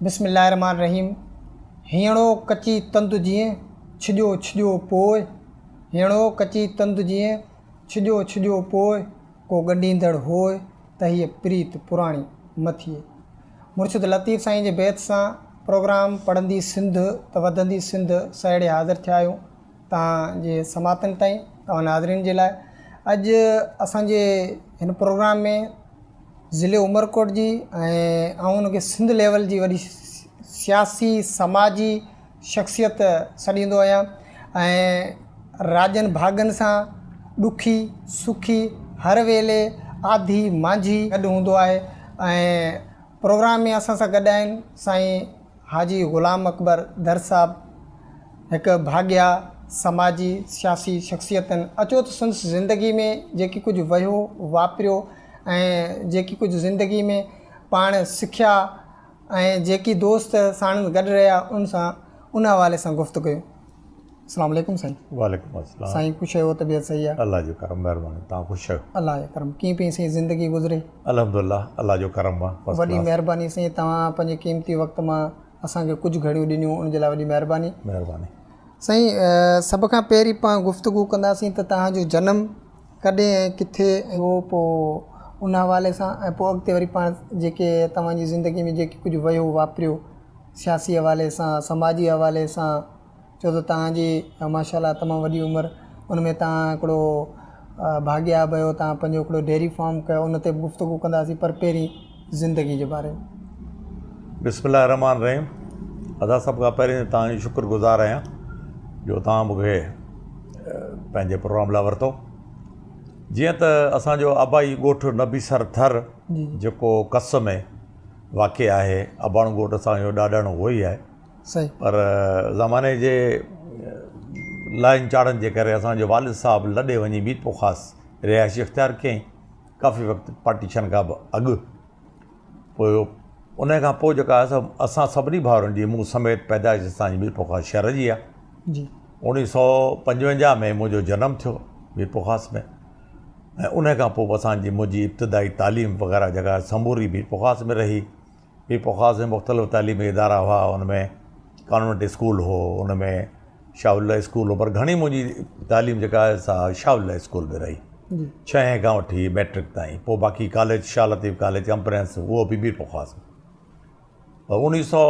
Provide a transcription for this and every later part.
بسم الله الرحمٰن الرحيم هينئڙو ڪچي تند جيئن ڇڄو ڇڄو پوء هينئڙو ڪچي تند جيئن ڇڄو ڇڄو پوء ڪو ڳنڍيندڙ هوء ته هيء پريت پراڻي نه ٿئي. مرشد لطيف سائين جي بيت سان پروگرام پڙهندي سنڌ ته وڌندي سنڌ سهيڙي حاضر ٿيا آهيون توهان جي سماعتن تائين توهان ناظرين جي لاء اڄ اسان جي هن پروگرام ۾ ضلعي عمرڪوٽ جي ۽ آئون ان کي سنڌ ليول جي وڏي سياسي سماجي شخصيت سڏيندو آهيان ۽ راڄن ڀاڳن سان ڏکي سکي هر ويلي آڌي مانجهي گڏ هوندو آهي ۽ پروگرام ۾ اسان سان گڏ آهن سائين حاجي غلام اڪبر در صاحب هڪ ڀاڳيا سماجي سياسي شخصيت آهن اچو ته سندس زندگي ۾ جيڪي ڪجهه وهيو واپريو ۽ جيڪي ڪجهه زندگي ۾ پاڻ سکيا ۽ جيڪي دوست ساڻن گڏ رهيا ان سان ان حوالي سان گفتگو ڪيون. السلام عليڪم سائين. وعليڪم السلام. سائين خوش آهيو طبيعت صحيح آهي. الله جو ڪرم مهرباني توهان خوش آهيو. الله جو ڪرم ڪيئن پئي سائين زندگي گذري. الحمدلله الله جو ڪرم آ فرسٽ ڪلاس. وڏي مهرباني سائين توهان پنهنجي قيمتي وقت مان اسان کي ڪجهه گهڙيون ڏنيون ان جي لاء وڏي مهرباني. مهرباني. سائين سڀ کان پهرين پاڻ گفتگو ڪنداسين ته توهان جو جنم ڪڏهن ۽ ڪٿي هو پوء ان حوالي سان ۽ پوء اڳتي وري پاڻ جيڪي توهان جي زندگي ۾ جيڪي ڪجهه وهيو واپريو سياسي حوالي سان سماجي حوالي سان ڇو ته توهان جي ماشاء الله تمام وڏي عمر ان ۾ توهان هڪڙو ڀاڳياب آهيو توهان پنهنجو هڪڙو ڊيري فارم ڪيو ان تي به گفتگو ڪنداسين پر پهرين زندگي جي باري ۾. بسم الله الرحمٰن الرحيم ادا سڀ کان پهرين ته توهان جو شڪر گذار آهيان جو توهان مون کي پنهنجي پروگرام لاء ورتو جيئن ته اسان جو آبائي ڳوٺ نبي سر ٿر جيڪو ڪس ۾ واقع آهي اباڻو ڳوٺ اسان جو ڏاڏاڻو اهو ئي آهي پر زماني جي لاهن چاڙهن جي ڪري اسان جو والد صاحب لڏي وڃي ميرپورخاص رهائش اختيار ڪيائين ڪافي وقت پارٽيشن کان به اڳ پوء ان کان پوء جيڪا آهي سو اسان سڀني ڀائرن جي مون سميت پيدائش اسان جي ميرپورخاص شهر جي آهي جي 1955 ۾ منهنجو جنم ٿيو ميرپورخاص ۾ ۽ ان کان پوء اسان جي منهنجي ابتدائي تعليم وغيره جيڪا سموري ميرپورخاص ۾ رهي ميرپورخاص ۾ مختلف تعليمي ادارا هئا ان ۾ ڪانوينٽ اسڪول هو ان ۾ شاهه الله اسڪول هو پر گهڻي منهنجي تعليم جيڪا آهي سا شاهه الله اسڪول ۾ رهي ڇهين کان وٺي ميٽرڪ تائين پوء باقي ڪاليج شاهه لطيف ڪاليج ڪمپريهنسو اهو به ميرپورخاص ۾ پر اوڻيهه سو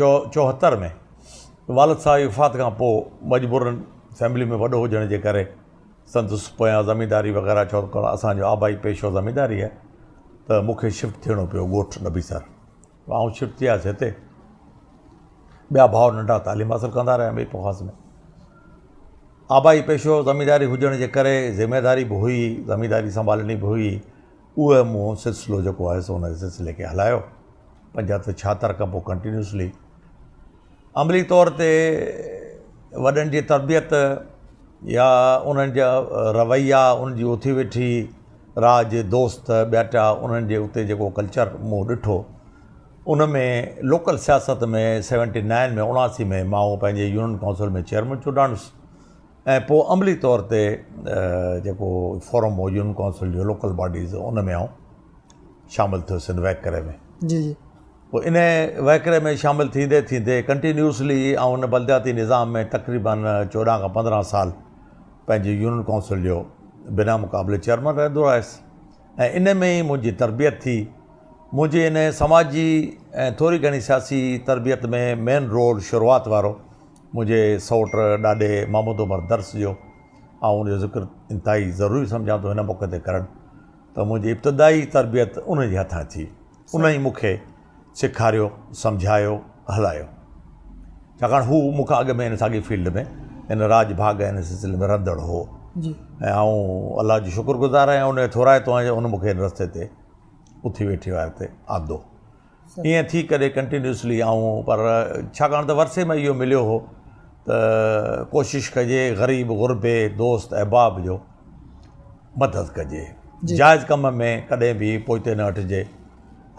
74 ۾ والد صاحب جي وفات کان پوء مجبورن فيملي ۾ وڏو هجڻ جي ڪري سندس پويان زمينداري وغيره ڇو ته اسان جو آبائي پيشو زمينداري آهي ته مون کي شفٽ ٿيڻو پيو ڳوٺ نبي سر آئون شفٽ ٿي آيس هتي ٻيا ڀاء ننڍا تعليم حاصل ڪندا رهيا ميرپورخاص ۾ آبائي پيشو زمينداري هجڻ جي ڪري ذميداري به هئي زمينداري سنڀالڻي به هئي اهو مون سلسلو جيڪو آهي سو ان سلسلي کي هلايو 75 76 کان پوء ڪنٽينيوسلي عملي طور تي وڏن جي تربيت يا انهن جا رويا انهن جي اٿي ويٺي راڄ دوست ٻياٽا انهن جي اتي جيڪو ڪلچر مون ڏٺو ان ۾ لوڪل سياست ۾ سيونٽي نائن ۾ 79 ۾ مان پنهنجي يونين ڪائونسل ۾ چيئرمين چونڊانس ۽ پوء عملي طور تي جيڪو فورم هو يونين ڪائونسل جو لوڪل باڊيز ان ۾ آئون شامل ٿيس ان وهڪري ۾ جي جي پوء انهيء وهڪري ۾ شامل ٿيندي ٿيندي ڪنٽينيوسلي آئون ان بلدياتي نظام ۾ تقريباً 14 کان 15 سال پنهنجي يونين ڪائونسل جو بنا مقابلي چيئرمن رهندو آيس ۽ ان ۾ ئي منهنجي تربيت ٿي. منهنجي ان سماجي ۽ ٿوري گهڻي سياسي تربيت ۾ مين رول شروعات وارو منهنجي سئوٽ ڏاڏي محمد عمر درس جو آئون ان جو ذڪر انتهائي ضروري سمجهان ٿو هن موقعي تي ڪرڻ ته منهنجي ابتدائي تربيت ان جي هٿان ٿي. ان ئي مون کي سيکاريو، سمجهايو، هلايو. ڇاڪاڻ هو مون کان اڳ ۾ ان ساڳي فيلڊ ۾ ان راڄ ڀاڳ ۽ ان سلسلي ۾ رهندڙ هو ۽ آئون الله جو شڪر گذار آهيان ان جو ٿورائتو آهيان جو ان مون کي ان رستي تي اٿي ويٺي واري تي آندو. ائين ٿي ڪري ڪنٽينيوسلي آئون پر ڇاڪاڻ ته ورثي ۾ اهو مليو هو ته ڪوشش ڪجي غريب غربي دوست احباب جو مدد ڪجي جائز ڪم ۾ ڪڏهن به پوئتي نه هٽجي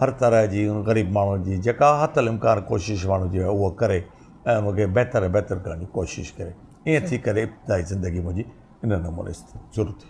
هر طرح جي ان غريب ماڻهو جي جيڪا حت الامڪان ڪوشش ماڻهو جي اها ڪري ۽ ان کي بهتر ۽ بهتر ڪرڻ جي ڪوشش ڪري ائين ٿي ڪري ابتدائي زندگي منهنجي ان نموني شروع ٿي.